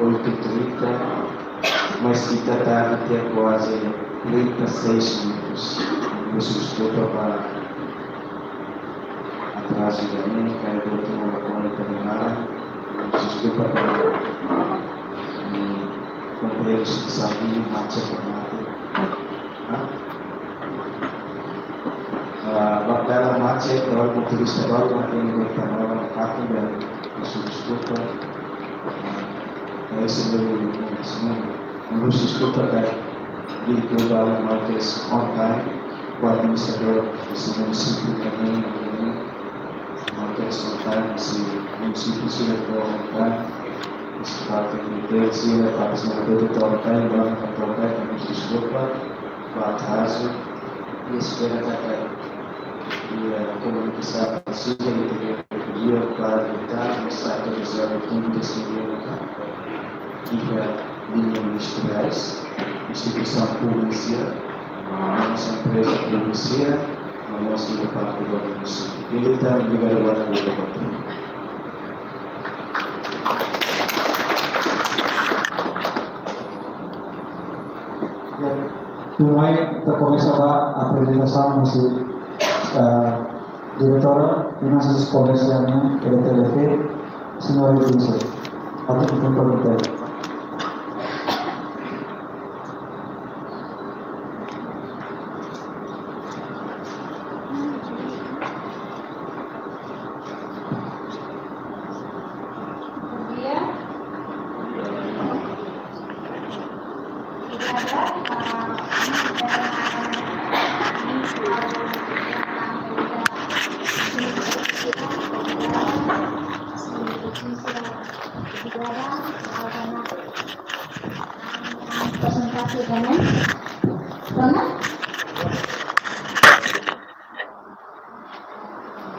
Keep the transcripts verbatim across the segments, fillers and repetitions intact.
oito e trinta, mas ita tarde até quase trinta e seis minutos. Husu deskulpa ba atrazu ida-ne'e, karik ita la kona ita-nia naran, husu deskulpa ba, mm, kompanheiru sira-ne'ebé mate, ah, ba kada mate, ba motorista balu, mate, ne'ebé ita-nia naran la hatene, husu deskulpa. Ah, esse é o meu, esse é o meu. Husu deskulpa, karik ita la, Marques on time, o administradór desse município também, Marques on time, esse município se levou on time, esse fato de ter sido a participação do doutor on time, agora não está on time, husu deskulpa ba atrazu, i espera katak, i, eh, komunikasaun sira, i, i, para evitar, mas atualiza o tempo desse dia, tá? Fica linha ministeriais, instituisaun públika, nossa empreza públika, a nossa parte do município. Ele está ligado agora com o. Tuirmai, ita komesa ba aprezentasaun husi, eh, Diretora Finanças Comercial nian, E T L T, Señora Elisa. Atu, por favor.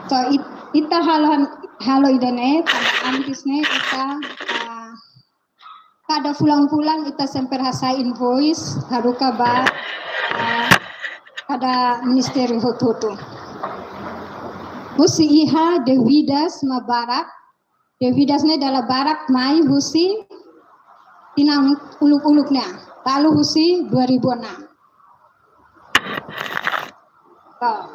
So, it-, ita halo han-, halo ida-ne'e, tanba antes ne'e ita, ah, kada fulan-fulan ita sempre hasai invoice, haruka ba, ah, kada ministériu hotu-hotu. Husi iha dívidas mak barak, dívidas ne'e dala barak mai husi tinan uluk-uluk nian, balu husi dua ribu enam. Oh.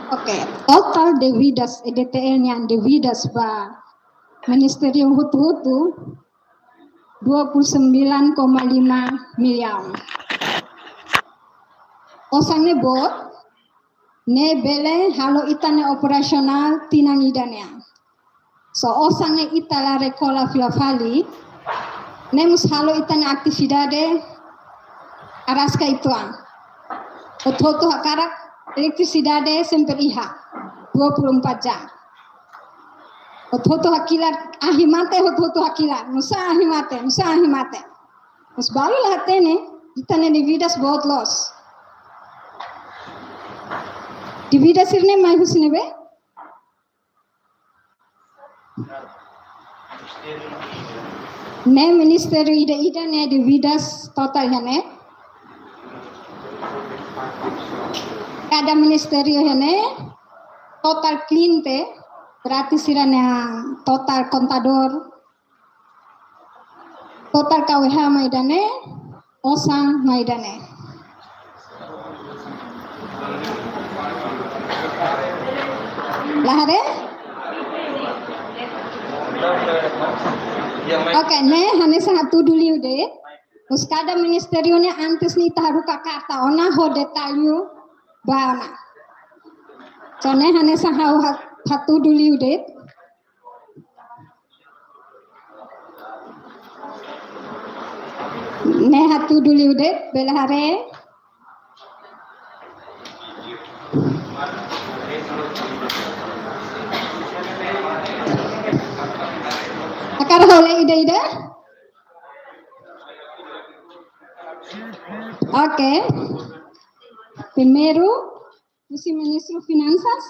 Oke, total dívidas, E D T L nian dívidas ba ministériu hotu-hotu dua puluh sembilan koma lima millaun. Osan ne'e boot, ne'e bele halo ita-nia operasionál tinan ida-ne'e. So osan ne'e ita la rekolla fila fali, ne'e mós halo ita-nia atividade araska uitoan. Hotu-hotu hakarak eletrisidade sempre iha, dua puluh empat jam. Hotu-hotu hakilar, ahi mate, hotu-hotu hakilar. Nusá ahi mate, nusá ahi mate. Mas balu la hatene, ita-nia dívidas boot loos. Dívidas sira-ne'e mai husi ne'ebé? Ne'e ministériu ida-ida ne'e dívidas total iha ne'e. Kada ministériu iha ne'e total kliente, berarti sira-nia total kontadór, total K W H mai ida-ne'e, osan mai ida-ne'e. La haree? Oke, ne'e hanesan hatudu liu de'it. Mas kada ministériu ne'e antes ne'e ita haruka karta ona ho detalle ba ona. So ne'e hanesan ha'u ha-, hatudu liu de'it. Ne'e hatudu liu de'it, bele haree. Hakarak halo ida-ida? Oke. Primeiru, husi Ministru Finansas.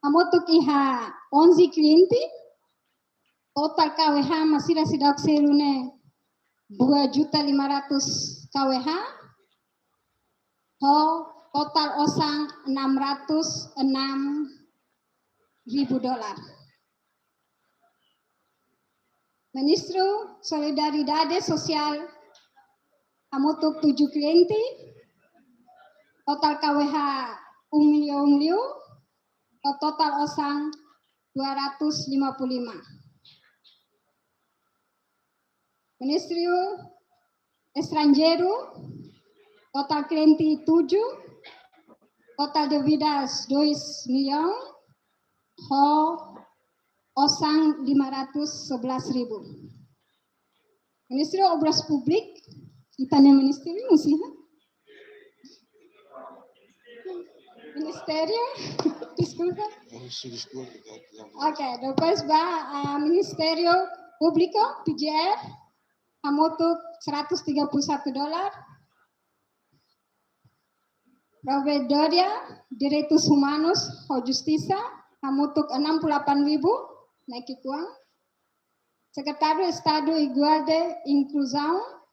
Hamutuk iha onze kliente, total K W H mak sira seidauk selu ne'e dua juta lima ratus K W H, ho total osan enam ratus enam ribu dolar. Ministru Solidariedade Sosiál hamutuk tujuh kliente, total K W H um millaun liu, ho total osan dua ratus lima puluh lima. Ministériu Estranjeiru, total kliente tujuh, total dívidas dois millaun, ho osan lima ratus sebelas ribu. Ministériu Obras Públikas, ita-nia ministériu, sih, ha? Ministériu, deskulpa. Oke, depois ba, ah, Ministériu Públiku, P G R, hamutuk seratus tiga puluh satu dolar. Provedoria Direitus Umanus ho Justisa, hamutuk enam puluh delapan ribu, na'in-kuang. Sekretáriu Estadu Igualdade Inkluzaun,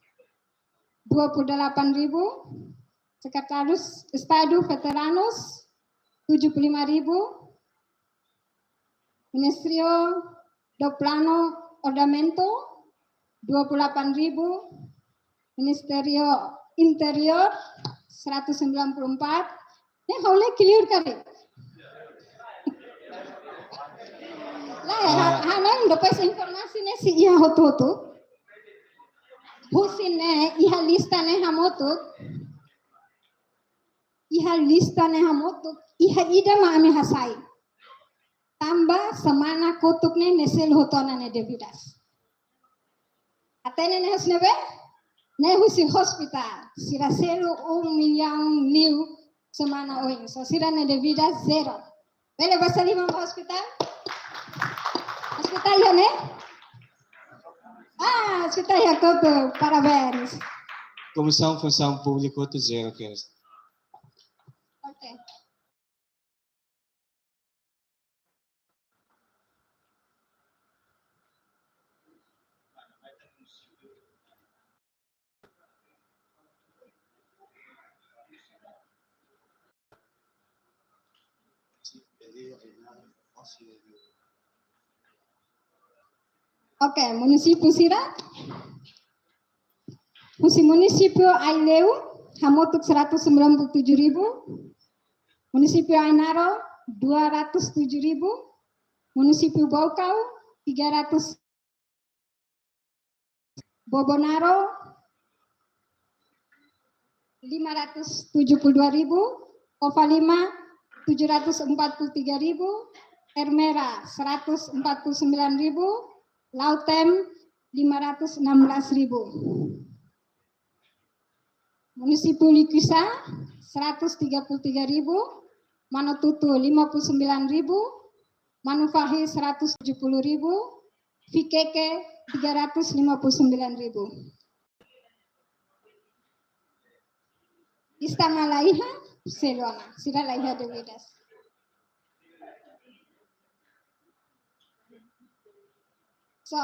dua puluh delapan ribu. Sekretáriu Estadu Veteranus, tujuh puluh lima ribu. Ministériu do Plano Ordenamentu, dua puluh delapan ribu. Ministériu Interiór, seratus sembilan puluh empat. Ne'e ha'u lee clear karik. Lae, ha, ah, ha'u-nia depois informasi ne'e sei iha hotu-hotu. Husi ne'e, iha lista ne'e hamutuk. Iha lista ne'e hamutuk. Iha ida mak ami hasai. Tanba semana kotuk ne'e, ne'e selu hotu ona nia dívidas. Hatene ne'e husi ne'ebé? Ne'e husi ospitál. Sira selu um millaun liu semana oin. So sira-nia dívidas zero. Bele basa liman ba ospitál? Ospitál iha ne'e? Ah, ospitál iha kotuk. Parabéns. Komisaun Funsaun Públika hotu zero kedas. Oke. Oke, munisípiu sira. Husi munisípiu Aileu, hamutuk seratus sembilan puluh tujuh ribu. Munisípiu Ainaro, dua ratus tujuh ribu. Munisípiu Baucau, tiga ratus. Bobonaro, lima ratus tujuh puluh dua ribu. Covalima, tujuh ratus empat puluh tiga ribu. Ermera, seratus empat puluh sembilan ribu. Lautem, lima ratus enam belas ribu. Munisípiu Liquiçá, seratus tiga puluh tiga ribu. Manotutu, lima puluh sembilan ribu. Manufahi, seratus tujuh puluh ribu. Viqueque, tiga ratus lima puluh sembilan ribu. Ista mak la iha, selu ona, sira la iha dívidas. So,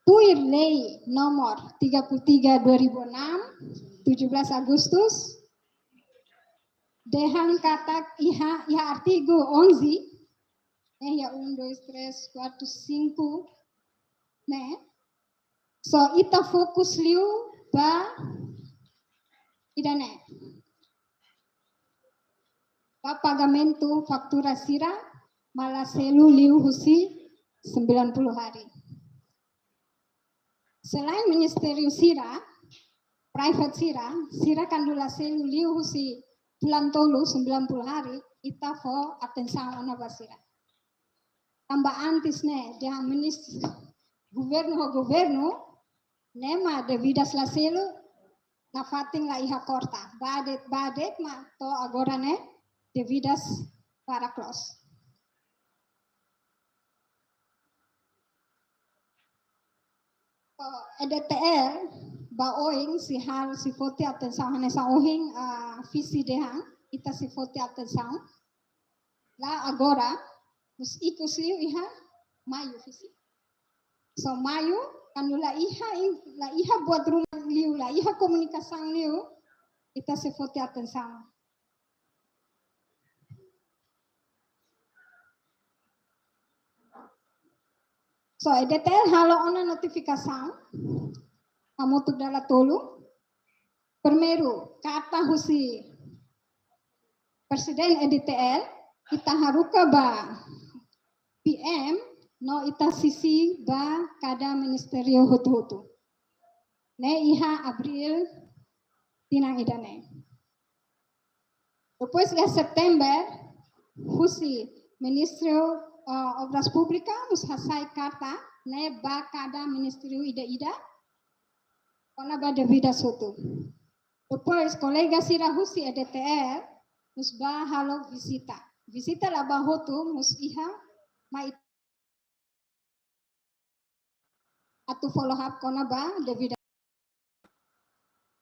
tuir lei nomor tiga puluh tiga dua ribu enam, tujuh belas Agustus, dehan katak iha, iha artigu onze, eh, iha um, dois, três, quatro, cinco, ne'e? So, ita fokus liu ba ida-ne'e. Ba pagamentu fatura sira mak la selu liu husi sembilan puluh hari. Selain ministériu sira, private sira, sira kuandu la selu liu husi fulan tolu sembilan puluh hari, ita fó atensaun ona ba sira. Tanba antes ne'e, dehan ministériu, governu ho governu, ne'e mak dívidas la selu, nafatin la iha korta. Ba de'it, ba de'it mak to'o agora ne'e, dívidas para close. So, E D T L, ba oin sei hal, sei foti atensaun hanesan ohin, ah, visi dehan, ita sei foti atensaun. La agora, mós ikus liu iha maiu visi. So maiu, kuandu la iha in-, la iha buat ruma liu, la iha komunikasaun liu, ita sei foti atensaun. So, E D T L halo ona notifikasaun hamutuk dala tolu. Primeiru, karta husi Prezidente E D T L, ita haruka ba P M, no ita sisi ba kada ministériu hotu-hotu. Ne'e iha Abríl tinan ida-ne'e. Depois iha Setembru, husi Ministériu, ah, Obras Públikas, mós hasai karta ne'e ba kada ministériu ida-ida, kona-ba dívidas hotu. Depois, kolega sira husi E D T L, mós bá halo vizita. Vizita la bá hotu, mós iha, mai atu follow up kona-ba dívida.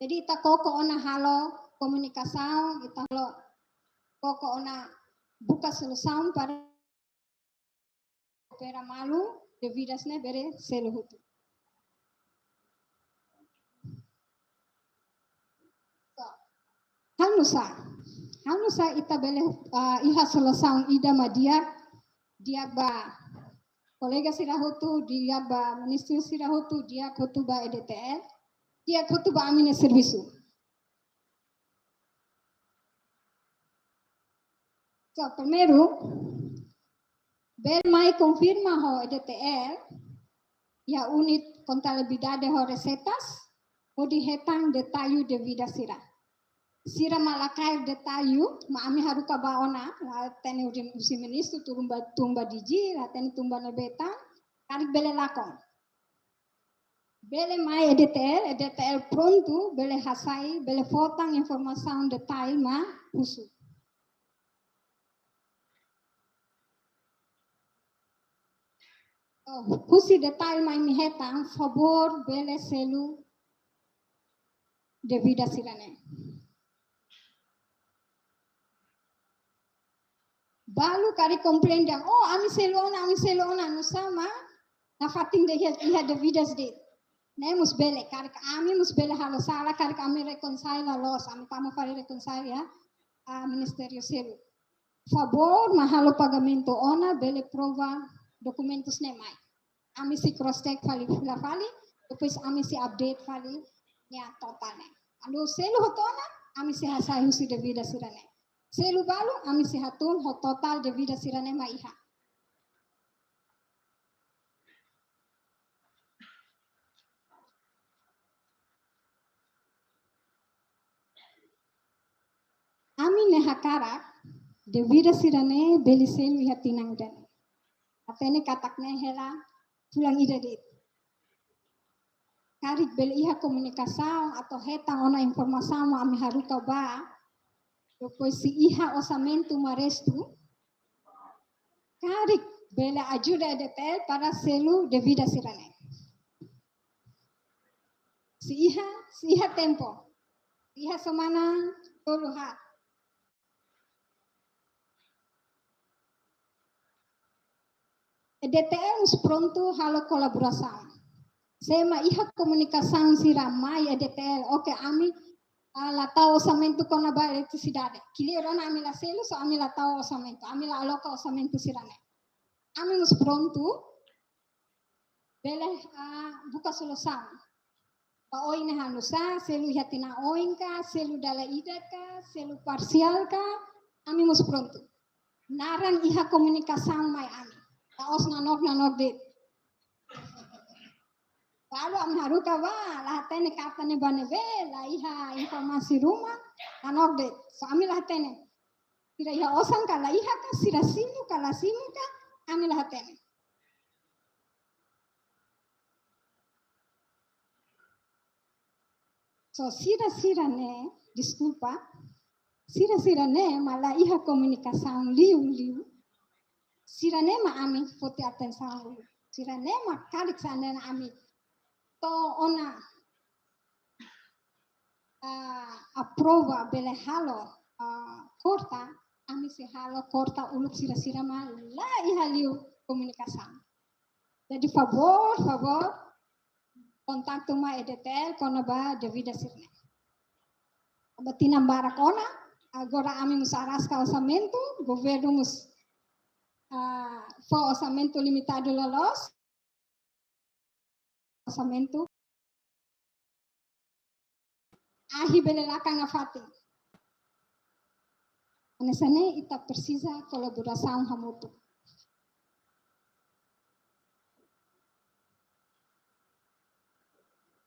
Jadi, ita koko ona halo komunikasaun, ita halo koko ona buka solusaun para opera malu, dívidas ne'e bele selu hotu. So, halo nusá, halo nusá ita bele, ah, iha solusaun ida mak di'ak, di'ak ba kolega sira hotu, di'ak ba ministériu sira hotu, di'ak hotu ba E D T L, di'ak hotu ba ami-nia servisu. So, primeiru, bele mai konfirma ho E D T L, iha unit kontabilidade ho reseitas, hodi hetan detallu dívida sira. Sira mak la kaer detallu, mak ami haruka ba ona, la hatene husi ministru, tun ba, tun ba D G, la hatene tun ba ne'ebé tan, karik bele lakon. Bele mai E D T L, E D T L prontu, bele hasai, bele fó tan informasaun detallu mak husu. Oh, husi detallu mak imi hetan, favór bele selu dívida sira-ne'e. Balu karik komplain dehan, oh, ami selu ona, ami selu ona, nusá mak nafatin de'it iha, iha dívidas de'it. Ne'e mós bele, karik ami mós bele halo sala, karik ami reconcile la loos, ami tama fali reconcile iha, ah, ministériu seluk. Favór mak halo pagamentu ona, bele prova dokumentus ne'e mai. Ami sei cross check fali, fila fali, depois ami sei update fali nia total ne'e. Kuandu selu hotu ona, ami sei hasai husi dívida sira-ne'e. Selu balu, ami sei hatún ho totál dívida sira-ne'e mak iha. Ami-nia hakarak, dívida sira-ne'e bele selu iha tinan ida-ne'e. Hatene katak ne'e hela fulan ida de'it. Karik bele iha komunikasaun atu hetan ona informasaun mak ami haruka ba. Depois se iha orsamentu mak restu, karik bele ajuda E D T L para selu dívida sira-ne'e. Se iha, se iha tempu. Se iha semana tolu haat. E D T L mós prontu halo kolaborasaun. Se ema iha komunikasaun sira mai E D T L, oke, ami, ah, la tau orsamentu kona-ba eletrisidade. Kiliur ona ami la selu, só ami la tau orsamentu, ami la aloka orsamentu sira-ne'e. Ami mós prontu, bele, ah, buka solusaun. Ba oin ne'e hanusá, selu iha tinan oin ka, selu dala ida ka, selu parsiál ka, ami mós prontu. Naran iha komunikasaun mai ami. La'ós nanook-nanook de'it. Balu ami haruka ba, la hatene karta ne'e ba ne'ebé, la iha informasi ruma, nanook de'it. Só ami la hatene. Sira iha osan ka la iha ka, sira simu ka la simu ka, ami la hatene. So, sira-sira ne'e, deskulpa, sira-sira ne'e mak la iha komunikasaun liu-liu, sira-ne'e mak ami foti atensaun liu. Sira-ne'e mak karik seandainya ami to'o ona, ah, aprova bele halo, ah, korta, ami sei halo korta uluk sira-sira mak la iha liu komunikasaun. Jadi, favór, favór, kontaktu mai E D T L kona-ba dívida sira-ne'e. Ba tinan barak ona, agora ami mós araska orsamentu, governu mós, ah, fó orsamentu limitadu loloos, orsamentu ahi bele lakon nafatin. Hanesan ne'e ita presiza kolaborasaun hamutuk.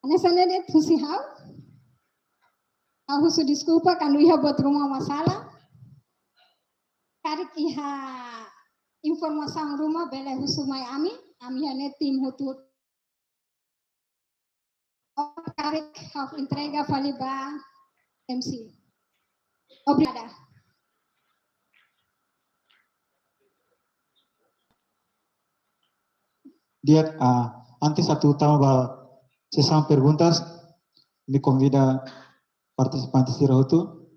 Hanesan ne'e de'it husi ha'u. Ha'u husu deskulpa kuandu iha buat ruma mak sala. Karik iha informasaun ruma bele husu mai ami, ami iha ne'e tim hotu. Karik ha'u entrega fali ba M C. Obrigada. Di'ak, ah, antes atu tama ba sesaun perguntas, ami konvida partisipante sira hotu.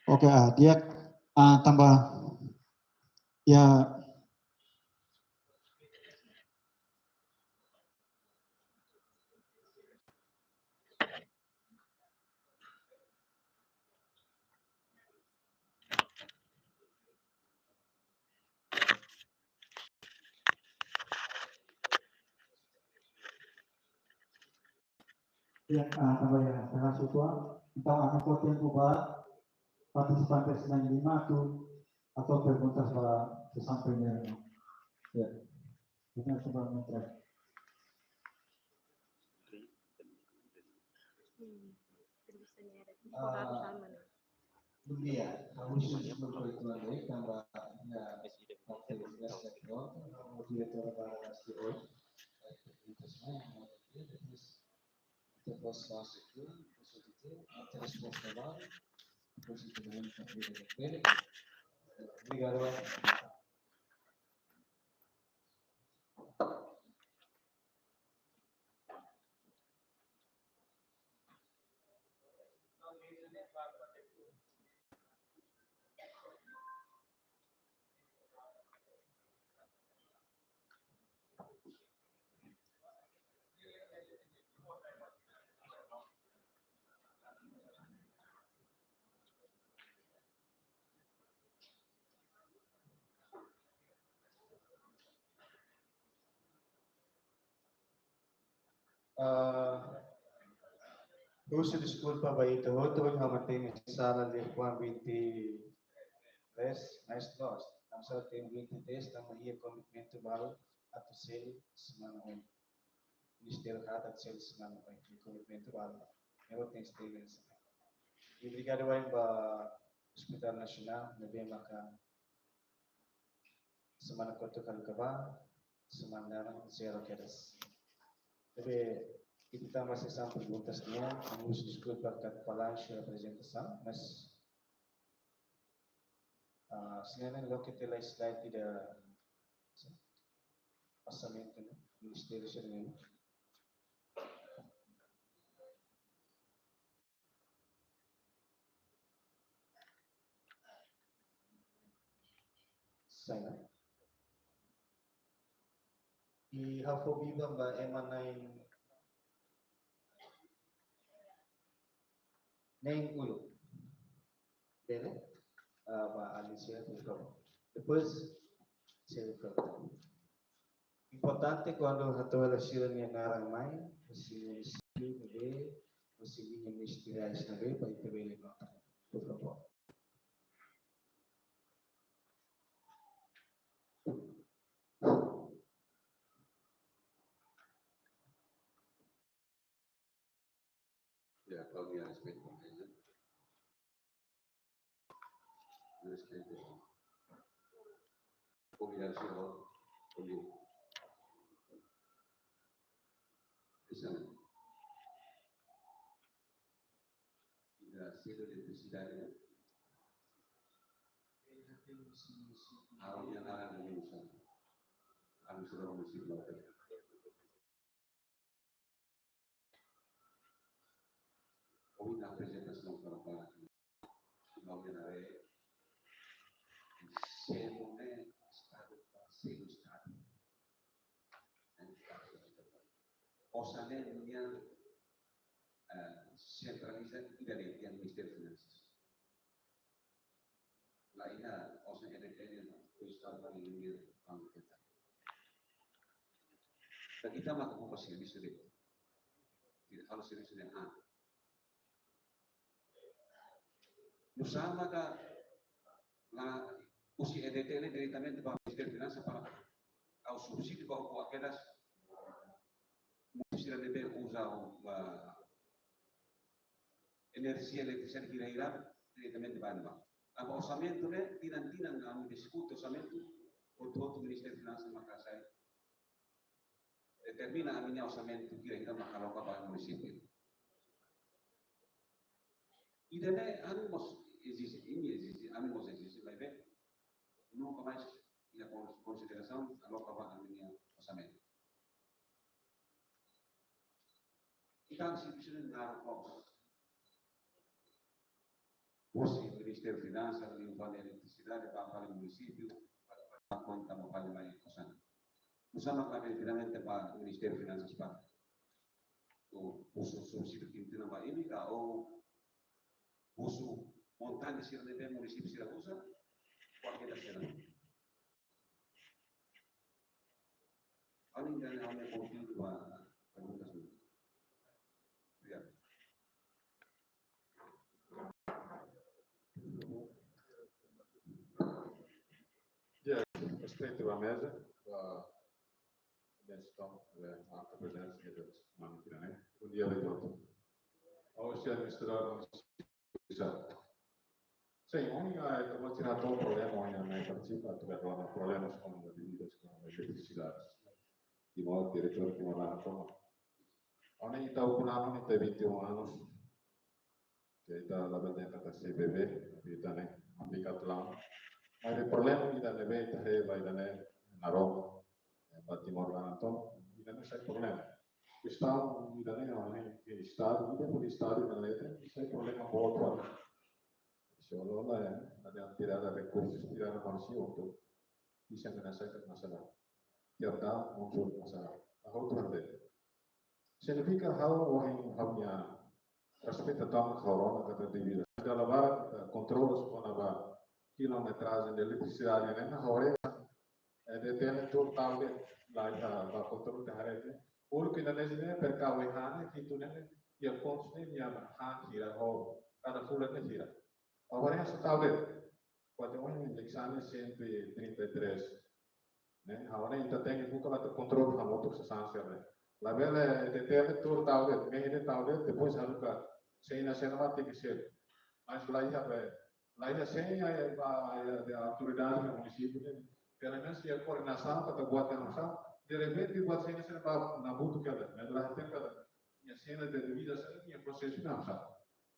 Oke, ah, di'ak, ah, tanba, ya. Ya, ah, tanba ya, tengah situasi, entaun ami fó tempu ba partisipantes na'in lima atu, atu perguntas ba sesaun primeiru. Ya. Ini coba mentra. Ah, bom dia. Ha'u husu deskulpa uitoan de'it tanba, ya, parte universitas no, ha'u diretór ba S T O. Depois, depois, depois, depois, depois, depois, depois, obrigadu. Ah, Husu deskulpa ba ita hotu, ha'u hatene sala liafuan vinte e três, mas loos, ami sala iha vinte e três, tanba iha komitmentu balu atu selu semana oin. Ministériu hateten selu semana oin, iha komitmentu balu. Ne'e tenke ser. I obrigadu wa'in ba Hospital Nasionál, ne'ebé maka semana kotuk halo kaba, semana zero kedas. Jadi, ita tama sesaun perguntas nian, ha'u husu deskulpa katak fallansu aprezentasaun, mas, ah, se ne'e loke tiha slide ida orsamentu, ne'e, ministériu sira-ne'e. Sai ona. I ha'u fó biban ba ema na'in, na'in uluk. Bele? Ah, ba Alicia, por favor. Depois, Sérgio, por favor. Importante kuandu hato'o hela sira-nia naran mai, husi munisípiu ne'ebé, husi liña ministeriál ne'ebé, para ita bele nota. Por favor. Ya, Claudia, respeito, por favor. Respeito. Obrigadu, señór. Obrigadu. Ida selu eletrisidade, ne'e? Ha'u-nia naran ne'e Wilson. Ami selu munisípiu. Ohin aprezentasaun para, para, para, selu ne'e Estadu, selu Estadu. Osan ne'e nian, eh, sentraliza iha Ministériu Finansas. Lae, iha osan E D T ne'e, Estadu ba iha Banku Sentral. Ita maka halo servisu de'it. Ita halo servisu de'it, ah. Nusá maka la husi E D T ne'e diretamente ba Ministériu Finansas para halo subsídiu ba buat kedas munisípiu sira ne'ebé uza, ah, enerjia eletrisidade hira-hira diretamente ba ne'ebá. Tanba orsamentu ne'e, tinan-tinan ami diskute orsamentu, hotu-hotu Ministériu Finansas maka sai determina ami-nia orsamentu hira-hira maka aloka ba munisípiu. Ida-ne'e ami mós ezije, imi ezije, ami mós ezije, maibé nunka mais iha kons-, konsiderasaun aloka ba ami-nia orsamentu. Ita servisu ne'e naruk loos. Husi Ministériu Finansas, liuhusi eletrisidade, ba fali munisípiu, ba konta, ba fali mai osan. Nusá maka diretamente ba Ministériu Finansas para husu subsídiu tinan-tinan ba imi ka, ou husu montante sira ne'ebé munisípiu sira uza, kualkér sira. Ha'u-nia, ha'u-nia konteúdu ba perguntas ne'e. Obrigadu. Ya, respeito à mesa, à atenção, eh, à presença de todos. Bom dia a todos. Hoje é misturado. Sin, ohin, ah, ita mós iha problema, ohin ami partisipa, atu bele rona problema kona-ba dívidas, kona-ba eletrisidade. Timor, diretór Timor Laran tomak. Ohin ita ukun-an, ohin ita vinte e um anos. Ke ita labele dehan katak C B B, ita ne'e aplika tiha ona. Mas problema ida ne'ebé ita haree ba ida-ne'e naroman, eh, ba Timor Laran tomak, ida-ne'e sai problema. Kestaun ida-ne'e, ohin ke Estadu, ida hodi Estadu ida-ne'e, sai problema boot. Seolah-olah, ya, ada tirada rekursus, tirada manusia untuk bisa menyelesaikan masalah. Tiap tahun muncul masalah. Ha'u tuan deh. Signifika ha'u ohin ha'u-nia respeita tomak ha'u rona katak dívida. Dala barak, eh, kontrola kona-ba kilometrajen de eletrisidade ne'e, ha'u haree, eh, E D T ne'e total de'it, la iha ba kontrola ita haree. Uluk Indonézia ne'e, per kau iha ne'e, hitu ne'e, iha fontes ne'e nia han hira ho kada fulan ne'e hira. Agora ita tau de'it, kuandu ohin indeksasaun cento e trinta e três, ne'e? Agora ita tenke buka atu kontrola hamutuk sasán sira ne'e. Labele E T T L ne'e tuur tau de'it, mede tau de'it, depois haruka cena cena mate ke sel. Mas la iha be, la iha cena, eh, ba, eh, de autoridade no munisípiu ne'e. Pelo menos iha koordenasaun para buat yang usah. De repente buat cena cena ba na butu kela, mas la tem kela. Iha cena de vida, cena iha prosesu yang usah.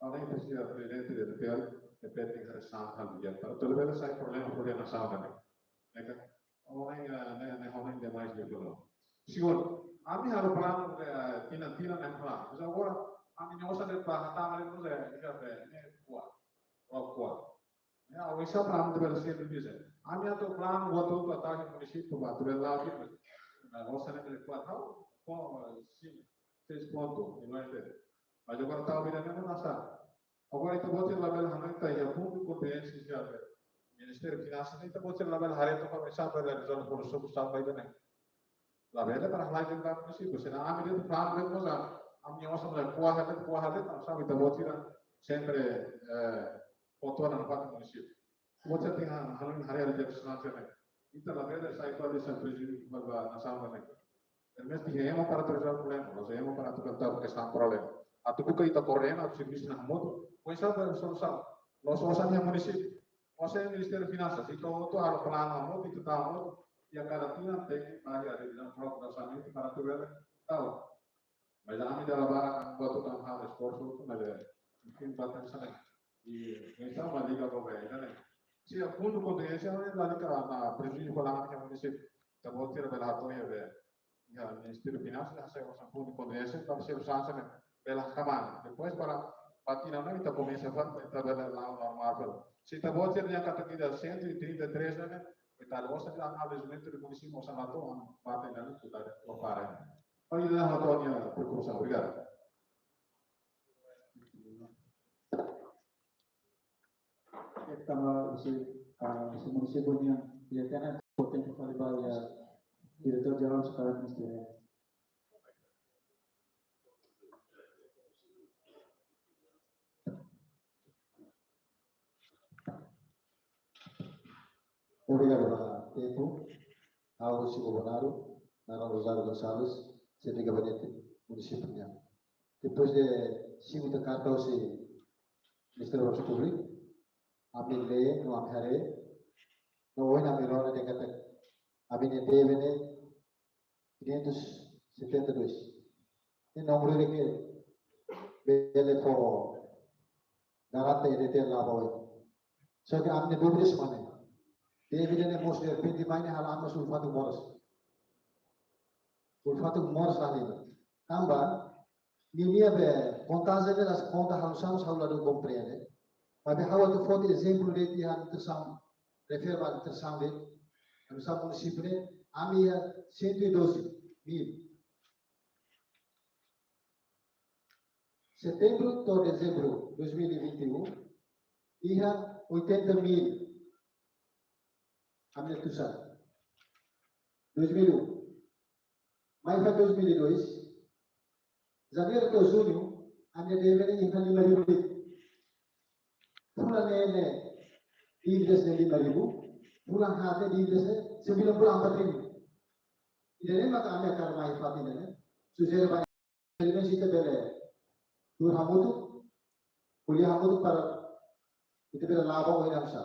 Agora ita presiza prezidente de E T T L, E T T L, para tudo bem, sai problema koordenasaun também. Ne'e ka? Agora, eh, ne'e, ne'e agora demais de problema. Segundu, ami halo planu, eh, tinan-tinan ne'e planu. Mas agora, ami-nia osan de'it ba hatama de'it, eh, iha be, ne'e kuat. Ó kuat. Ya, oinsá para ami bele ser bisa. Ami atu planu buat hotu-hotu atu munisípiu ba atu bele la'o. Nah, osan ne'e kuat. Ha'u, ko, sin, seis pontu, milhões de. Mas agora tau vida ne'e nasa. Agora ita-boot sira labele hanoin ita iha pontu kontinjénsia iha be Ministériu Finansas ne'e, ita-boot sira labele haree to'ok oinsá bele rezolve solusaun ba ida-ne'e. Labele para halai dentru munisípiu, se ami de'it planu de'it mós, ami osan la kuat de'it, kuat de'it, tanba sabe ita-boot sira sempre, eh, fó tuan ba munisípiu. Ita-boot sira tenke hanoin haree rejeisaun sira ne'e. Ita labele sai fali sai prejuízu ba, ba nasaun ne'e. Pelo menos ita ema para rezolve problema, la'ós ema para atu kestaun problema. Atu buka ita koordena, atu servisu hamutuk, oinsá bele solusaun. La'ós osan iha munisípiu, osan iha Ministériu Finansas, ita hotu halo planu hamutuk, ita tau hamutuk, iha kada tinan tenke ba iha revizaun própriu orsamentu para atu bele tau. Mas ami dala barak buat hotu-hotu halo esforsu, mas, eh, enfim, buat hanesan ne'e. I, entaun, mak liga ba be, ne'e? Se pontu kontinjénsia, ne'e, la liga ba prejuízu ba ami iha munisípiu. Ita-boot sira bele hato'o iha be, iha Ministériu Finansas, hasai osan pontu kontinjénsia, para servisu hanesan ne'e bele hakmaan. Depois para ba tinan ne'e, ita komesa fali, ita bele la'o normál fali. Se ita-boot sira dehan katak ita cento e trinta e três ne'e, ita osan iha análize de munisípiu, osan la to'o, parte ne'e, ita kompara. Olha lá, Antônio, preocupação. Obrigado. Ita mak husi, ah, husi munisípiu nian, iha tiha ona tempu fali ba iha Diretór Jerál Sekretariadu Ministeriál. Obrigadu ba tempu. Ha'u husi Bobonaro, naran Rosário Gonçalves, xefe gabinete munisípiu nian. Depois de simu ita karta husi Ministériu Obras Públikas, ami lee, no ami haree, no ohin ami rona dehan katak ami-nia débida ne'e quinhentos e setenta e dois. Ne'e númeru ida ke bele fó garante E T T L la'o ba oin. Só ke ami-nia dúvida mak ne'e. Débida ne'e mós derrepente mai ne'e halo ami mós ulun-fatuk moras. Ulun-fatuk moras la lembra. Tanba, ninia be kontajen ne'e la'ós konta halo sá, ha'u la dún komprende. Maibé ha'u atu foti ezemplu de'it iha administrasaun, refere ba administrasaun de'it, administrasaun munisípiu ne'e, ami iha cento e doze mil. Setembru to'o dezembru dois mil e vinte e um, iha oitenta mil. Ami tusan. Dois mil e um. Mai ba dois mil e dois, janeiru to'o juñu, ami-nia débida iha lima ribu de'it. Fulan neen ne'e dívidas ne'e lima ribu, fulan haat ne'e dívidas ne'e sembilan puluh empat ribu. Ida-ne'e mak ami hakarak mai fatin ne'e, sujere ba, pelo menos ita bele tuur hamutuk, ko'alia hamutuk para ita bele la'o ba oin oinsá.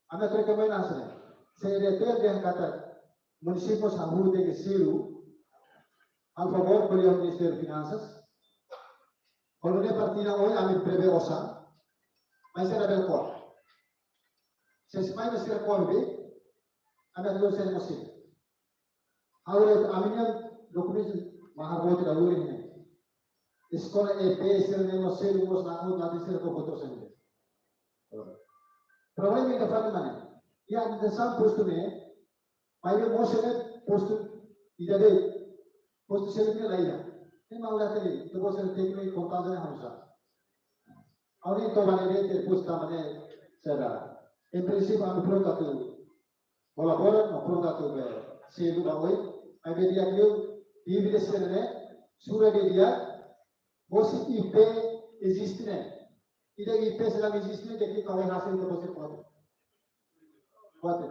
Ami hakarak mai hanesan ne'e. Se E T T L dehan katak munisípiu hahú tenke selu, halo favór ko'alia ho Ministériu Finansas. Kalau ne'e partida oin ami prevee osan, mas sira bele ko'a. Se mai sira ko'a be, ami atu selu munisípiu. Agora, ami-nia dokumentu mahar boot ida lori ne'e. Eskola E P S ne'e no selu mós la, no la di selu ko boto sende. Problema ida fali mak ne'e. Iha administrasaun postu ne'e, maibé mós ne'e postu ida de'it. Postu selu ne'e la iha. Ne'e mak la tele, ita-boot sira tenke kontajen hanesan. Agora entaun ba ne'e de'it, postu tanba ne'e sira. Em princípio, ami prontu atu kolabora, no prontu atu be selu ba oin, maibé di'ak liu, dívida sira ne'e, sura didi'ak, Hosi I P eziste ne'e. Ida I P sira eziste ne'e, ke ke kau hasil ke você pode. Pode.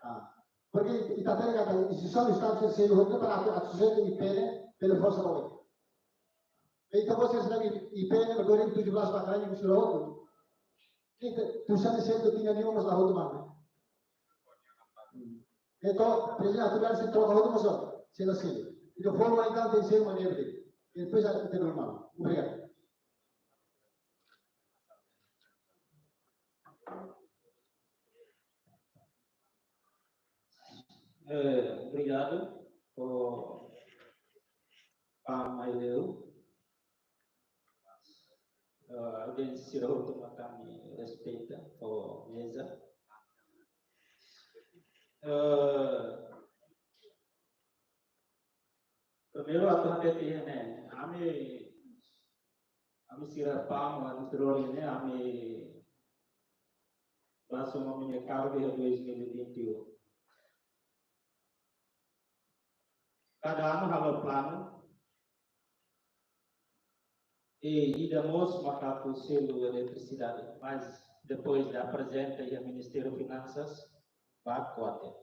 Ah. Porque ita terga ta instituisaun Estadu sira selu hotu para atu, atu selu I P ne'e, pela forsa ba oin. Ita-boot sira I P ne'e, dua ribu tujuh belas ba kalan ne'e sira hotu. Ita, tu sabe se tu tinha nenhuma, mas la hotu mana. Entaun, prezidente atuál sei troka hotu, mas ó, sei la selu. Entaun, forma entaun tenke ser maneira de. Depois ita normál. Obrigadu. Eh, obrigadu por Pam Aileu. Eh, audiénsia sira hotu mak ami respeita ho meza. Eh, primeiru atu hatete iha ne'e, ami, ami sira Pam, ami sira ne'e, ami ba asuma ami-nia kargu iha dois mil e vinte e um. Kada anu halo planu, i ida mós mak atu selu eletrisidade, mas depois de aprezenta iha Ministériu Finansas, ba kuate.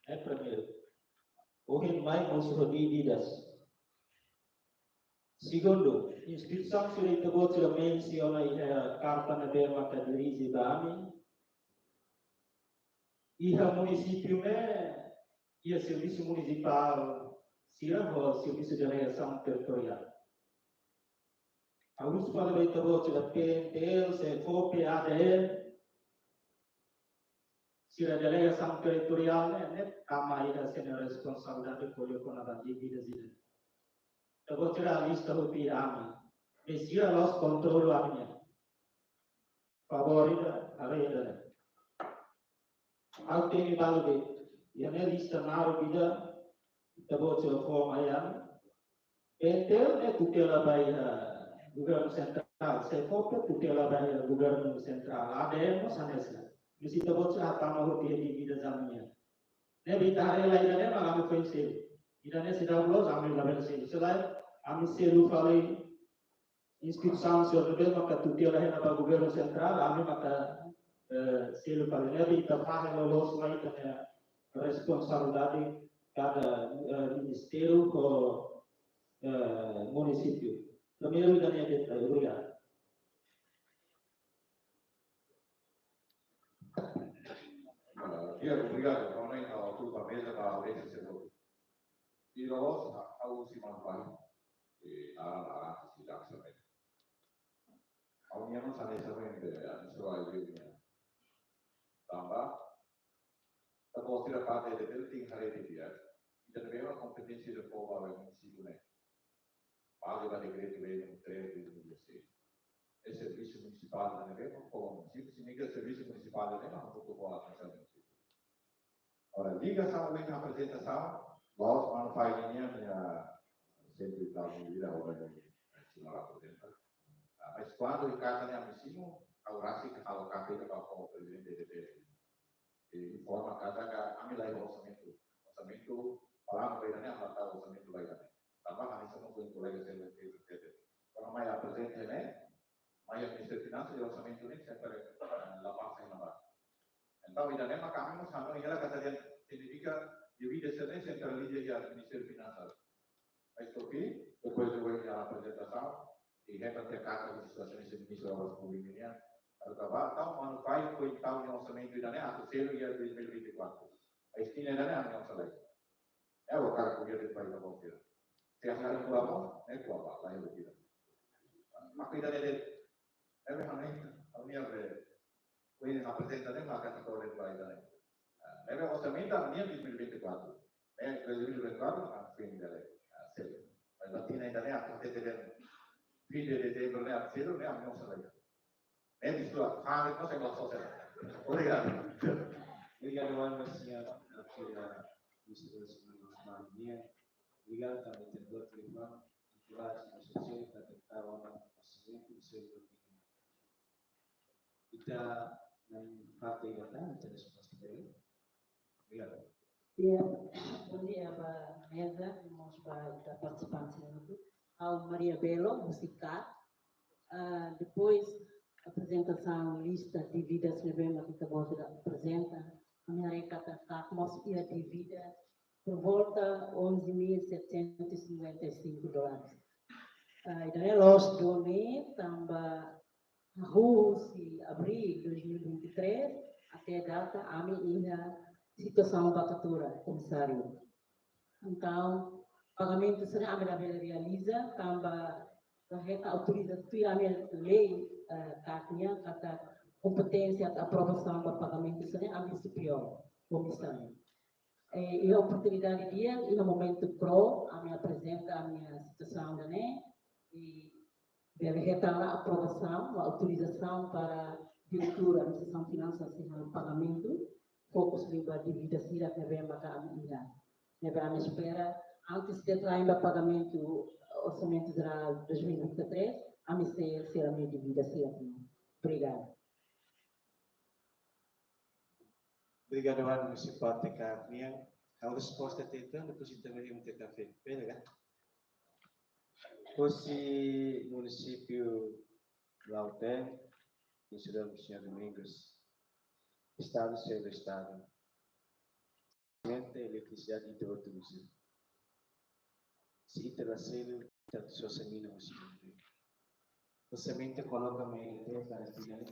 É primeiru. Ohin mai mós ho dívidas. Segundu, instituisaun sira ita-boot sira mensiona iha karta ne'ebé maka dirije ba ami. Iha munisípiu ne'e, iha servisu munisipál sira ho servisu delegasaun territoriál. Ha'u husu fali ba ita-boot sira P N T L, SEFOPE, A D M, sira delegasaun territoriál ne'e, ne'e tama ida sira-nia responsabilidade ko'alia kona-ba dívidas ida. Ita-boot sira lista hotu iha ami. Maibé sira la'ós kontrola ami-nia. Favór ida, haree ida-ne'e. Ha'u temi balu de'it. Iha ne'e lista naruk ida, ita-boot sira fó mai ami. P N T L ne'e tutela ba iha governu sentrál, SEFOPE tutela ba iha governu sentrál, A D M mós hanesan. Maibé ita-boot sira hatama hotu iha dívidas ami-nian. Ne'ebé ita haree lai ida-ne'e mak ami foin selu. Ida-ne'e seidauk loos ami labele selu. Se lae, ami selu fali instituisaun sira ne'ebé maka tutela hela ba governu sentrál, ami maka, eh, selu fali. Ne'ebé ita fahe loloos mai ita-nia responsabilidade kada, eh, ministériu ho, eh, munisípiu. Primeiru ida-ne'e de'it, obrigadu. Ah, di'ak, obrigadu. Kona-ba ita-boot sira ba audiénsia sira. Ida loloos, ha'u husi Maun Fai. I ara ara si dak samen. Ha'u-nian mós hanesan samen de, anu sira ida-ne'e. Tanba, ita-boot sira parte de building haree didi'ak. Ita-nia kompeténsia de fó ba munisípiu ne'e. Bazeia ba dekretu-lei númeru três de dois mil e dezasseis. Ne'e servisu munisipál ne'ebé, fó ba munisípiu, signifika servisu munisipál ne'ebé, mak butuh fó ba munisípiu. Agora, ligasaun ho aprezentasaun, la'ós Maun Fai nian, nia sempre tau ida, agora nia sima la aprezenta. Ah, mas kuandu iha karta ne'e ami simu, ha'u rasik halo karta ida ba prezidente D P. I informa katak ami la iha orsamentu. Orsamentu, falamos ba ida-ne'e, ami la tau orsamentu ba ida-ne'e. Tanba ami simu ho kolega sira ne'ebé. Kuandu mai aprezenta ne'e, mai Ministériu Finansas, orsamentu ne'e sempre, eh, la pasa iha ne'ebá. Entaun, ida-ne'e maka ami mós hanoin hela katak dehan signifika dívida sira-ne'e sentraliza iha Ministériu Finansas. Mas toki, depois de ohin nia aprezentasaun, i hetan tiha karta husi Sua Exelénsia Ministru Obras Públikas nian, atu tau ba, entaun Maun Fai foin tau nia orsamentu ida-ne'e atu selu iha dois mil e vinte e quatro. Mas tinan ida-ne'e ami osan lai. É o cara que ia de pai da bandeira. Se a cara que vamos, é que vamos, lá eu vou tirar. Mas cuida dele. É mesmo, né? A minha vez. Ohin aprezenta ne'e mak atu tau ba ida-ne'e. Ah, ne'ebé orsamentu ami-nian dois mil e vinte e quatro. Ne'e dois mil e vinte e quatro, ah, fin de, ah, selu. Mas ba tinan ida-ne'e, atu hatete dehan fin de dezembru ne'e atu selu, ne'e ami osan lai. Ne'e disitu, ah, ne'e mós sei la sosé. Obrigadu. Obrigadu, Ana Senhora, pela ministra da Semana nian. Obrigadu tanba ita-boot telefone, ita-boot sira sosial, ita-boot orsamentu, selu. Ita na'in parte ida tan, ita resposta dele. Obrigadu. Ya, bom dia ba meza, irmãos, ba ita partisipante ne'e. Ha'u Maria Belo, husi KAK. Ah, depois, aprezentasaun lista dívidas ne'ebé mak ita-boot aprezenta. Ami haree katak KAK mós iha dívida por volta onze mil setecentos e cinquenta e cinco dólares. Ah, ida-ne'e loos duni tanba husi abril dois mil e vinte e três até data ami iha situasaun ba katuur, Komisáriu. Entaun, pagamentu sira-ne'e ami labele realiza, tanba la hetan autorizasaun, tuir ami-nia lei, eh, KAK nian, katak kompeténsia atu aprovasaun ba pagamentu sira-ne'e ami superiór, Komisáriu. Eh, iha oportunidade di'ak, iha momentu kro'u, ami aprezenta ami-nia situasaun ida-ne'e, i bele hetan aprovasaun, autorizasaun para diretór, Administrasaun Finansas, sei halo pagamentu, fokus liu ba dívida sira ne'ebé maka ami iha. Ne'ebé ami espera, antes deadline ba pagamentu Orsamentu Jerál dois mil e vinte e três, ami sei selu ami-nia dívida sira. Obrigada. Obrigadu, Ana, husi parte KAK nian. Ha'u resposta teta, depois ita bele teta fe. Bele, ka? Husi munisípiu Lautém, Señór Domingos. Estadu, selu Estadu. Mente eletrisidade ita hotu uza. Se ita la selu, ita sosa mina husi. Orsamentu koloka mai ita para final.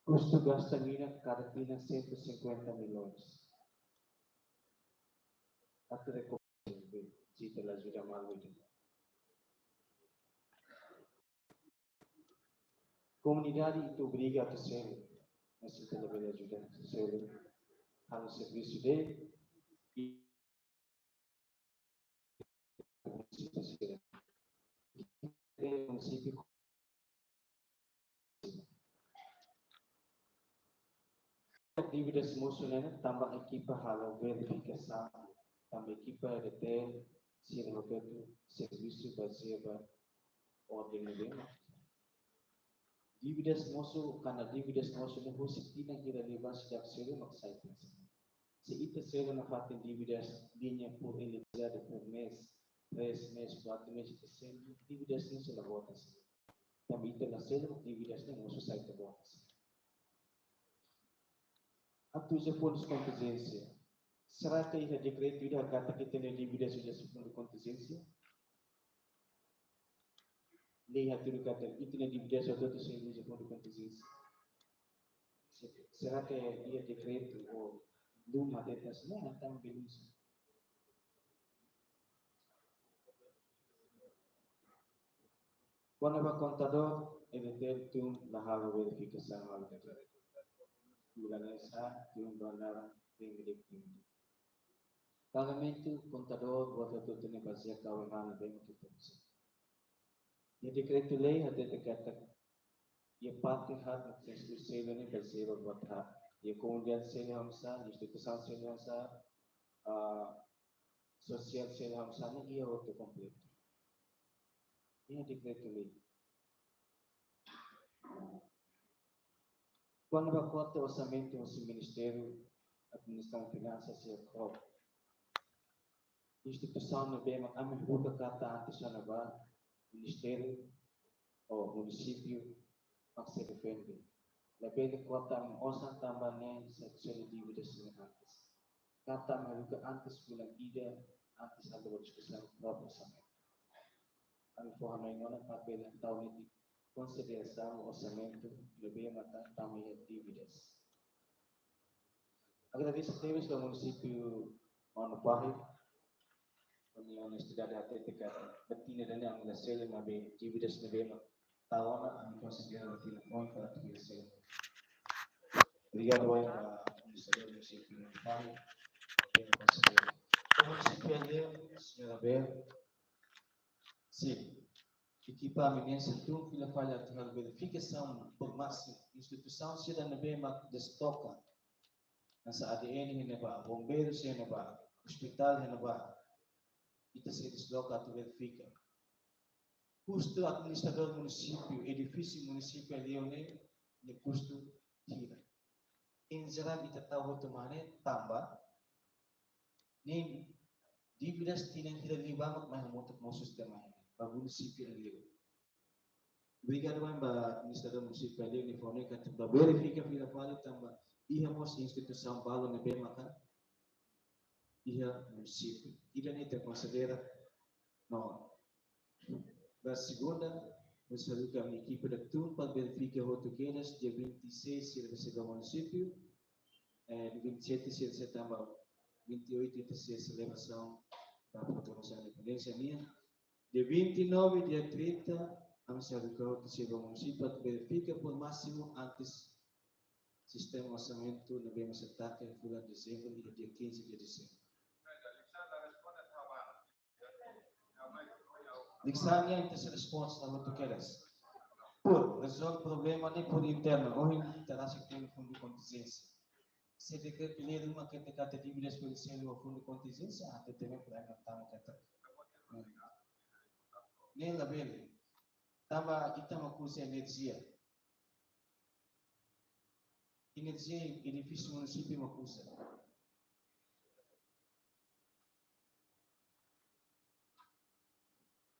Kustu gasta mina kada tinan cento e cinquenta milhões. Atu rekompensa, se ita la ajuda malu ida. Komunidade ita obriga atu selu, mas ita labele ajuda selu. Halo servisu de'it, i munisípiu sira. Munisípiu dívidas mosu ne'e tanba ekipa halo verifikasaun, tanba ekipa R T L sira hotu servisu bazeia ba orden ne'ebé mak. Dívidas mosu, kuandu dívidas mosu ne'e husi tinan hira liubá seidauk selu mak sai pensa. Se ita selu nafatin dívidas liña por eletrisidade por mês, três mês, quatro mês, ita selu, dívidas ne'e sei la vota. Tanba ita la selu, dívidas ne'e mosu sai ita vota. Atu uza fundu kontinjénsia. Será ke iha dekretu ida katak ita-nia dívidas uza fundu kontinjénsia? Lei hatudu katak ita-nia dívidas hotu-hotu sei uza fundu kontinjénsia. Se-, será ke iha dekretu ou lei matetas ne'e atan belus? Kona-ba kontadór, R T L tun la halo verifikasaun halo dekretu. Bulan esa tun ba naran tem dekretu. Pagamentu kontadór buat hotu-hotu ne'e bazeia kau emana bem que tem. Iha dekretu lei hatete katak iha parte haat no instituisaun ne'e bazeia buat haat. Iha komunidade sira hamsa, instituisaun sira hamsa, ah, sosiál sira hamsa ne'e iha hotu kompletu. Iha dekretu lei. Kona-ba kota orsamentu husi Ministériu Administrasaun Finansas, se kota instituisaun ne'ebé mak ami buka kota antes ona ba ministériu ou munisípiu mak sei defende. Labele kota ami osan tanba ne'e sei selu dívidas ne'e antes. Kota ami buka antes bulan ida, antes atu ba diskusaun própriu orsamentu. Ami fó hanoin ona para bele tau netik konsiderasaun orsamentu ne'ebé mak tama iha dívidas. Agradese tebes ba munisípiu Maun Fahi, ami honestidade hatete katak batina ida-ne'e ami la selu, maibé dívidas ne'ebé mak tau ona ami konsidera batina oin para atu selu. Obrigadu ba, ah, munisípiu Maun Fahi. Munisípiu Aldeia, señora Bel. Sin. Ekipa ami nian sei tun fila fali atu halo verifikasaun por másimu instituisaun sira ne'ebé mak desloka. Hanesan A D N iha ne'ebá, bombeiru iha ne'ebá, ospitál iha ne'ebá. Ita sei desloka atu verifika. Kustu administradór munisípiu, edifísiu munisípiu Aldeia ne'e, nia kustu hira. Em geral, ita tau hotu mak ne'e tanba Ne'e dívidas tinan hira liubá mak mai hamutuk mosu sistema ne'e ba munisípiu liu. Obrigadu ba administradór munisípiu liu nia fó ne'e katak bá verifika fila fali tanba iha mós instituisaun balu ne'ebé maka iha munisípiu. Ida-ne'e ita konsidera no. Ba segunda, ha'u haruka ami-nia ekipa ida tun para verifika hotu kedas, dia vinte e seis sira sei ba munisípiu, eh, dia vinte e sete sira sei tama, vinte e oito ita sei selebrasaun ba proklamasaun independénsia nian. Dia vinte e nove, dia trinta, ami sei haruka hotu sira ba munisípiu para verifika por másimu antes sistema orsamentu ne'ebé mós sei taka iha fulan dezembru, iha dia quinze de dezembro. Lisan nian ita sei resposta ba hotu kedas. Por rezolve problema ne'e por internu, ohin ita rasik iha fundu kontinjénsia. Se dekretu lei ruma ketak katak dívidas bele selu ba fundu kontinjénsia, ita temi problema tama ketak. Hmm. Ne'e labele. Tanba ita mak uza enerjia. Enerjia edifísiu munisípiu mak uza.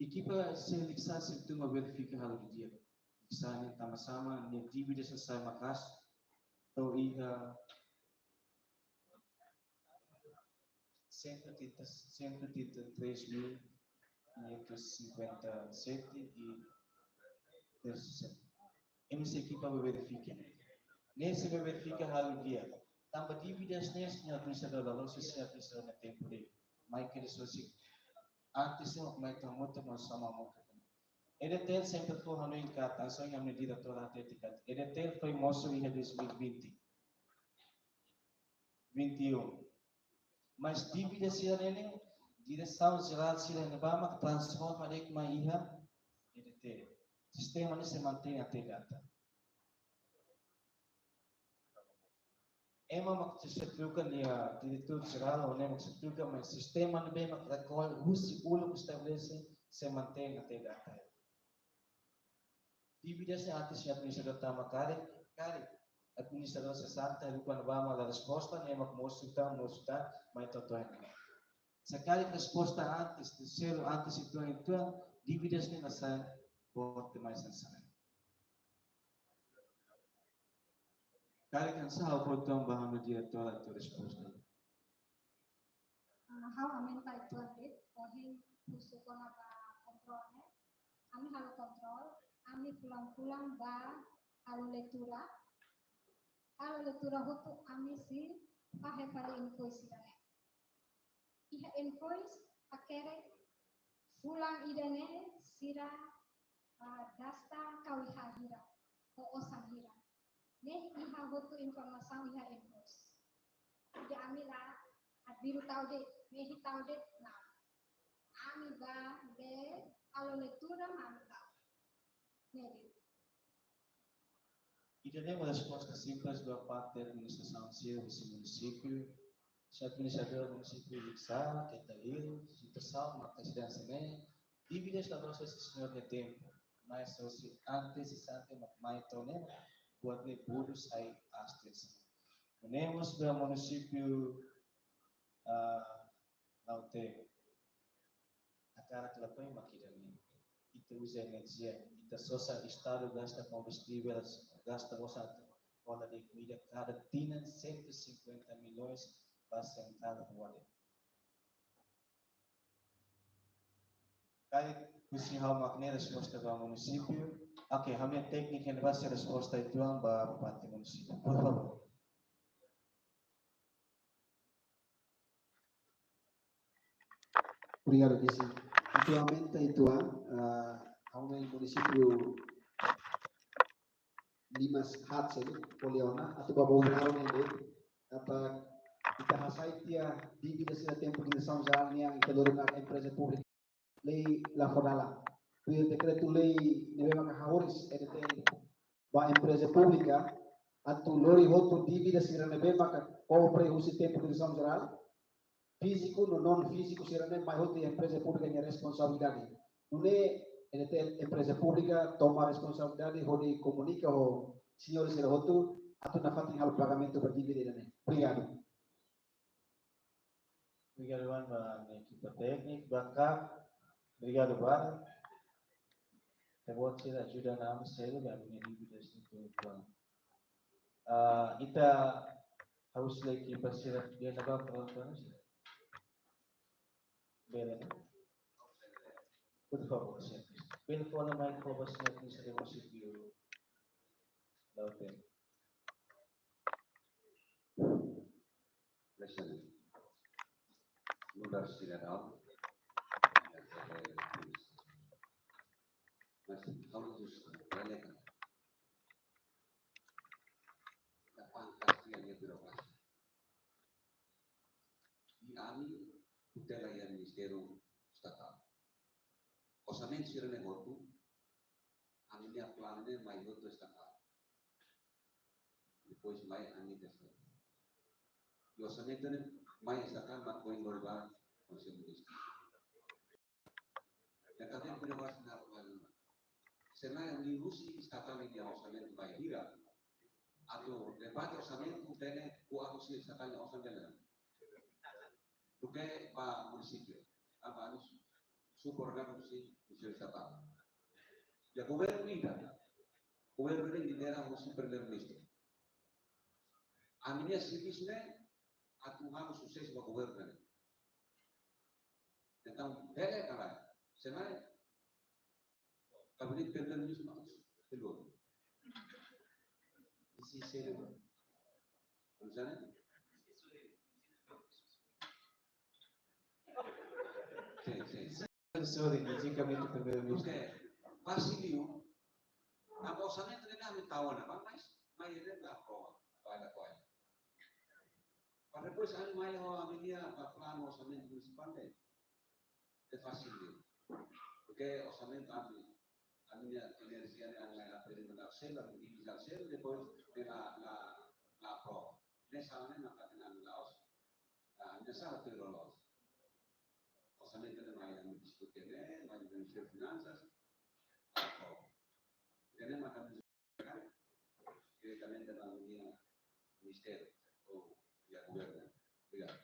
Ekipa sei lisan sei tun ba verifika halo didi'ak. Lisan ne'e tanba sá mak nia dívidas ne'e sai maka'as. To'o iha cento e trinta, cento e trinta e três mil quinhentos e cinquenta e sete e três centavos. Ema sei ekipa ba verifika. Ne'e sei ba verifika halo di'ak. Tanba dívidas ne'e señór administradór, la loos señór administradór nia tempu de'it. Mai kedas hosi antes ne'e mai tama moto, mai sama moto. EDTL sempre fó hanoin katak, hanesan ami-nia diretór hatete katak EDTL foin mosu iha dois mil e vinte, vinte e um. Mas dívida sira-ne'e, diresaun jerál sira-ne'ebá mak transforma de'it mai iha EDTL. Sistema ne'e sei mantein até data. Ema mak sei troka, nia diretór jerál, ou ema mak sei troka, mas sistema ne'ebé mak rekolla husi uluk estabelese sei mantein até data. Dívidas ne'e antes señór administradór tama karik, karik administradór sesante, haruka ne'ebá mak la resposta, ne'e mak mosu tan, mosu tan, mai to'o ohin. Se karik resposta antes, de selu antes uitoan, uitoan, dívidas ne'e la sai boot mai hanesan ne'e. Karik hanesan ha'u fó uitoan ba ha'u-nia diretór atu resposta. Ah, ha'u aumenta uitoan de'it, ohin husu kona-ba kontrol ne'e. Ami halo kontrol, ami fulan-fulan bá halo leitura. Halo leitura hotu ami sei fahe fali invoice sira-ne'e. Iha invoice hakerek fulan ida-ne'e sira, ah, gasta kau iha hira, ho osan hira. Ne'e iha hotu informasaun iha invoice. Jadi ami la, ah, biru tau de'it, mehi tau de'it, lae. Ami bá lee, halo leitura, mak ami tau. Ne'e de'it. Ida-ne'e mak resposta simples ba parte administrasaun sira husi munisípiu. Señór administradór munisípiu Likisá, keta liu, situasaun mak hanesan ne'e, dívidas la loos husi señór nia tempu, mas husi antes sesante mak mai to'o ne'e, buat ne'e budu sai aas hanesan ne'e. Nune'e mós ba munisípiu, ah, Lautém. Hakarak lakohi mak ida-ne'e. Ita uza enerjia, ita sosa Estadu gasta kombustivel, gasta osan atu hola de'it komida kada tinan cento e cinquenta milhões ba sentrál rua de'it. Karik husi ha'u mak ne'e resposta ba munisípiu. Oke, ha'u-nia tékniku ne'e ba sei resposta uitoan ba parte munisípiu. Por favór. Obrigadu, Kisi. Atualmente, uitoan, ah, ha'u-nia munisípiu liman haat selu, fó lia ona, atu ba bom grau ne'e, atu ita hasai tiha dívida sira tempu diresaun jerál nian, ita lori ba empreza públika, lei la fó dalan. Tuir dekretu lei ne'ebé maka hahoris EDTL ba empreza públika, atu lori hotu dívida sira ne'ebé maka kobre husi tempu diresaun jerál, fíziku no non fíziku sira-ne'e mai hotu iha empreza públika nia responsabilidade. Nune'e EDTL empreza públika toma responsabilidade hodi komunika ho señór sira hotu atu nafatin halo pagamentu ba dívida ida-ne'e. Obrigadu. Obrigadu ba ami-nia ekipa tékniku, bangkok. Obrigadu ba. Ita-boot sira ajuda ami selu ba ami-nia dívidas no tuan. Ah, ita harus lagi ekipa sira dia na ba penonton sira. Bele, né? Por favor, sira. Bele fó ona mai, por favor, sira, sira, sira, sira. Não tem. Presidente, nu'udar sidadaun, mas ha'u dehan, ita pangkas iha nia birokrasi. I ami tutela iha Ministériu Estatál. Orsamentu sira-ne'e hotu, ami-nia planu ne'e mai hotu estatál. Depois mai ami-nia estatál. I orsamentu ne'e mai estatál mak foin lori ba Konsellu Ministru. Entaun, ami-nia birokrasi na ruang. Se lae, ami husi estatál nia orsamentu bainhira, atu debate orsamentu, bele, ku husi estatál nia orsamentu. Duké ba munisípiu, tanba ami suporta husi, husi estatál. Ya, governu ida, governu ne'e lidera husi Primeiru-Ministru. Ami-nia servisu ne'e atu halo susesu ba governu ne'e. Entaun, bele ka lae, se lae, Gabinete Primeiru-Ministru mak telun. Isi seri ba. Misalnya? Sim, sim. Sorry, isi Gabinete Primeiru-Ministru. Oke. Fásil liu. Tanba orsamentu ne'e ami tau ona, ba, mas, mas ne'e la aprova. Ba, la aprova. Para depois ami mai ho ami-nia, ba, planu orsamentu munisipál ne'e. Ne'e fásil liu. Porque orsamentu ami, ami-nia enerjia ne'e ami aprende na sela, ami dividi sela, depois ne'e la, la, la aprova. Ne'e sala ne'e mak ami la'ós. Ah, ne'e sala tuir loloos. Orsamentu ne'e mai ami diskute ne'e, mai Ministériu Finansas, la aprova. Ne'e mak ami diretamente ba ami-nia ministériu ou iha governu. Obrigadu.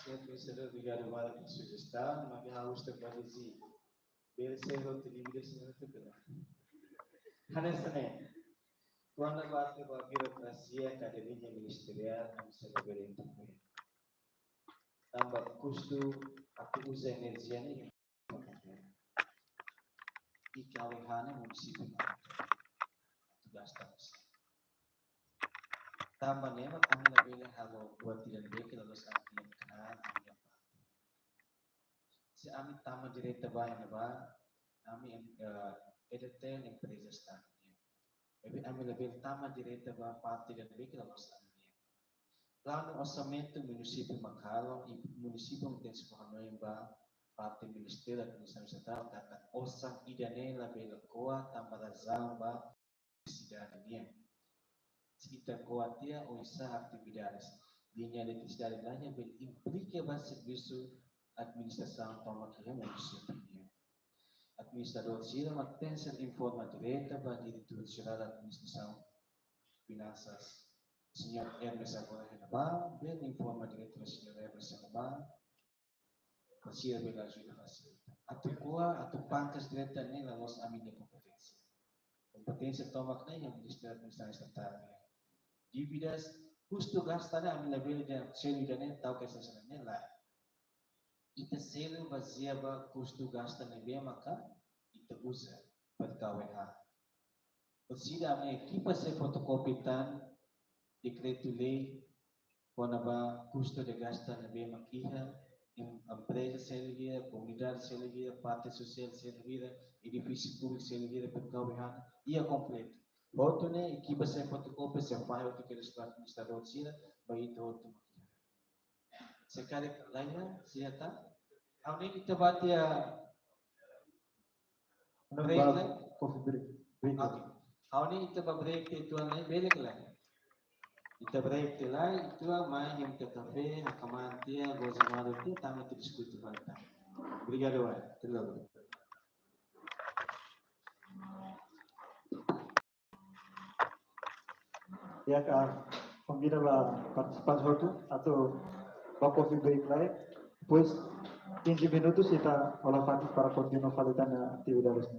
Señór Konselleiru, obrigadu barak ba sujestaun, mas ha'u gostaria de dizer, bele ser outro nível de ser outro grau. Hanesan ne'e, kuandu bá ba birokrasia, kaderiña ministeriál, ami sei bele entende. Tanba kustu atu uza enerjia ne'e i KWH ne'e munisípiu atu gasta mós. Tanba ne'e mak ami labele halo buat ida-ne'ebé ke la loos ami-nia knaar, ami-nia parte. Se ami tama direta ba iha ne'ebá, ami, eh, E D T empreza Estadu nian. Maibé ami labele tama direta ba parte ida-ne'ebé ke la loos ami-nian. Planu orsamentu munisípiu mak halo, i munisípiu mak tenke fó hanoin ba parte Ministériu Administrasaun Estatál, katak osan ida-ne'e labele ko'a tanba razaun ba eletrisidade nian. Se ita ko'a tiha, oinsá atividades liña eletrisidade nian bele implika ba servisu administrasaun tomak iha munisípiu nian. Administradór sira mak tenke informa direta ba Diretór Jerál Administrasaun Finansas, Señór Hermes agora iha ne'ebá, bele informa direta ba Señór Hermes iha ne'ebá, para sira bele ajuda fasilita. Atu ko'a, atu pangkas direta ne'e la loos ami-nia kompeténsia. Kompeténsia tomak ne'e iha Ministériu Administrasaun Estatál nian. Dívidas, kustu gasta ne'e ami labele dehan selu ida-ne'e tau ke selu ida-ne'e, lae. Ita selu bazeia ba kustu gasta ne'ebé maka ita uza ba KWH. Orsida ami-nia ekipa sei fotokópia tan dekretu-lei kona-ba kustu de gasta ne'ebé mak iha, em-, empreza seluk hira, komunidade seluk hira, parte sosiál seluk hira, edifísiu públiku seluk hira, KWH, iha kompletu. Hotu ne'e, ekipa sei fotokópia, sei fahe hotu kedas ba administradór sira, ba ita hotu mak iha. Se karik lae, sira tan. Ha'u hanoin ita bá tiha break, ba, lae? Coffee break. Break. Oke. Ha'u hanoin ita bá break tiha uitoan, lae, bele ka lae? Ita break tiha lai, uitoan mai hemu tiha kafé, hakmaan tiha, goza malu tiha, tama ita diskute fali tan. Obrigadu, wai. Até logo. Ya, ka, konvida ba partisipante hotu atu bá coffee break lai. Depois, quinze minutos ita hola fatin para kontinua fali tan atividades.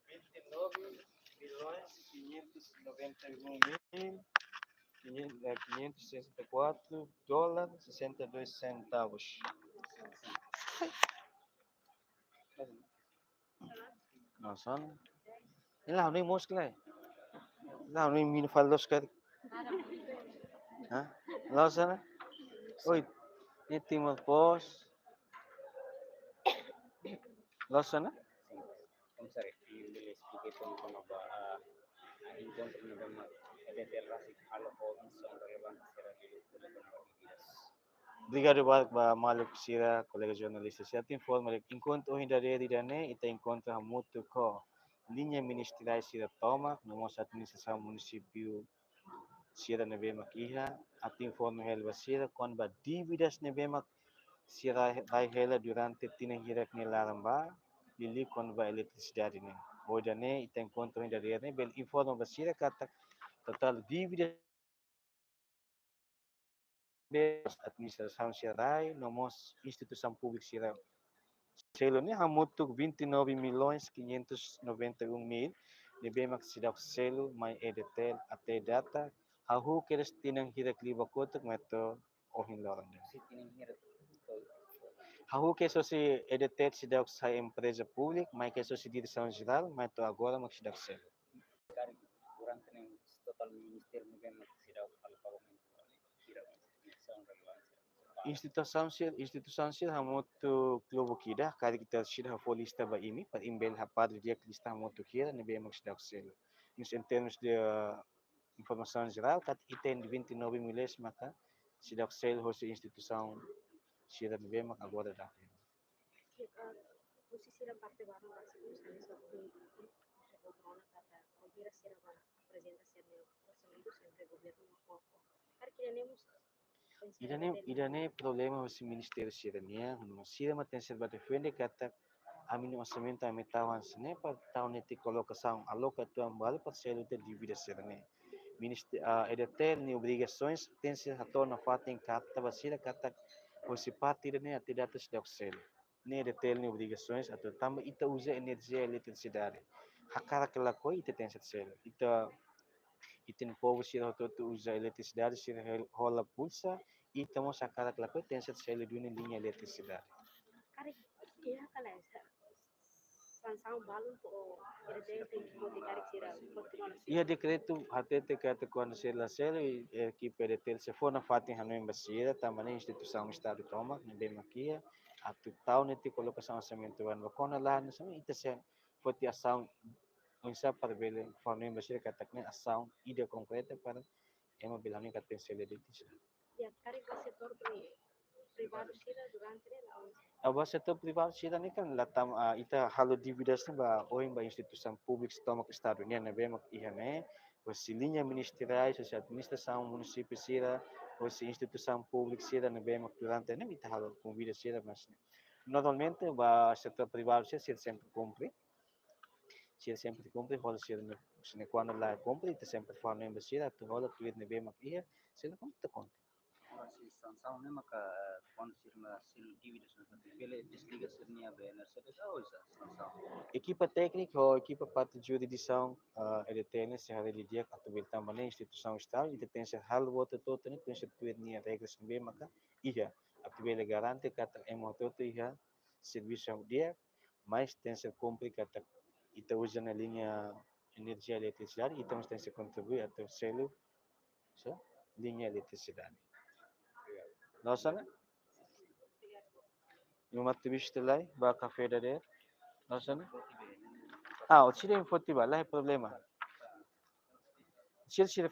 Vinte e nove milhões quinhentos e noventa e um mil quinhentos, eh, quinhentos e sessenta e quatro dólares, sessenta e dois centavos. Não, só não. E lá, nem mosca lá. Lá, nem mina fala dos caras. Hã? Lá, só, né? Oi, nem tem uma pós. Lá, só, né? Sin. Komisaris, ami bele esplika kona-ba, ah, enkontru ne'ebé mak EDTL rasik halo ho instituisaun relevante sira liuliu kona-ba dívidas. Obrigadu barak ba maluk sira, kolega jornalista sira. Atu informa de'it, enkontru ohin dadeer ida-ne'e, ita enkontru hamutuk ho liña ministeriál sira tomak, no mós administrasaun munisípiu sira ne'ebé mak iha, atu informa hela ba sira kona-ba dívidas ne'ebé mak sira rai hela durante tinan hirak nia laran ba, liuliu kona-ba eletrisidade ne'e. Ohin ida-ne'e, ita enkontru ohin dadeer ne'e, bele informa ba sira katak totál dívida administrasaun sira rai, no mós instituisaun públika sira selu ne'e hamutuk vinte e nove milhões quinhentos e noventa e um mil, ne'ebé mak seidauk selu mai EDTL até data, hahú kedas tinan hirak liubá kotuk mai to'o ohin loron ne'e. Sin, tinan hirak. Hahú kedas hosi EDTL seidauk sai empreza públika, mai kedas hosi diresaun jerál, mai to'o agora mak seidauk selu. Karik durante ne'e totál ministériu ne'ebé mak seidauk halo pagamentu ba sira, instituisaun relevante. Instituisaun sira, instituisaun sira hamutuk klubuk ida, karik ita seidauk fó lista ba imi, para imi bele hapara didi'ak lista hamutuk hira ne'ebé mak seidauk selu. Mas em termos de, eh, informasaun jerál, katak iha vinte e nove milhões maka seidauk selu hosi instituisaun sira ne'ebé mak agora data. Husi sira parte barak rasik, husi sira ne'ebé kontrola katak bainhira sira bá aprezenta sira-nia orsamentu sempre governu mak fó. Karik ida-ne'e mós Ida-ne'e, ida-ne'e problema husi ministériu sira-nian, no sira mak tenke bá defende katak ami-nia orsamentu ami tau hanesan ne'e para tau netik kolokasaun, aloka atu balu para selu tiha dívida sira-ne'e. Ministe-, ah, EDTL nia obrigasoens tenke hato'o nafatin karta ba sira katak hosi parte ida-ne'e até data seidauk selu. Ne'e EDTL nia obrigasoens atu tanba ita uza enerjia eletrisidade. Hakarak ka lakohi ita tenke selu. Ita, ita-nia povu sira hotu-hotu uza eletrisidade, sira hel-, hola pulsa, ita mós hakarak ka lakohi tenke selu duni liña eletrisidade. Karik iha ka lae, sansaun balun to'o EDTL tenke foti karik sira kontinua la selu. Iha dekretu hatete katak kuandu sira la selu, ekipa EDTL sei fó nafatin hanoin ba sira, tanba ne'e instituisaun Estadu tomak, ne'ebé mak iha, atu tau netik kolokasaun orsamentu ba ne'ebá. Kuandu la hanesan ne'e, ita sei foti asaun oinsá para bele fó hanoin ba sira katak ne'e asaun ida konkreta para ema bele hanoin katak tenke selu eletrisidade. Ya, karik ba setór pri-, privadu sira durante ne'e la. Ah, ba setór privadu sira ne'e kan la tama, ah, ita halo dívidas ne'e ba oin ba instituisaun públika tomak Estadu nian ne'ebé mak iha ne'e, hosi liña ministeriál, hosi administrasaun munisípiu sira, hosi instituisaun públika sira ne'ebé mak durante ne'e ita halo konvida sira, mas ne'e. Normalmente ba setór privadu sira, sira sempre kumpre. Sira sempre kumpre, hola sira-nia, sira-nia kuandu la kumpre, ita sempre fó hanoin ba sira, atu hola tuir ne'ebé mak iha, sira kumpre, ita kumpre. Agora, se sansaun ne'e maka, kuandu sira la selu dívidas ne'e, bele desliga sira-nia B N R C B ka oinsá sansaun? Ekipa téknika ho ekipa parte jurisdisaun, ah, EDTL ne'e sei haree didi'ak atu bele tanba ne'e instituisaun Estadu, ita tenke halo buat hotu-hotu ne'e, tenke tuir nia regras ne'ebé maka iha, atu bele garante katak ema hotu-hotu iha servisu di'ak, mas tenke kumpre katak ita uza ona liña enerjia eletrisidade, ita mós tenke kontribui atu selu So, liña eletrisidade. Loos ona? Imi atu bisti lai ba kafé dadeer. Loos ona? Ah, o sira info tiba, la iha problema. Sira sira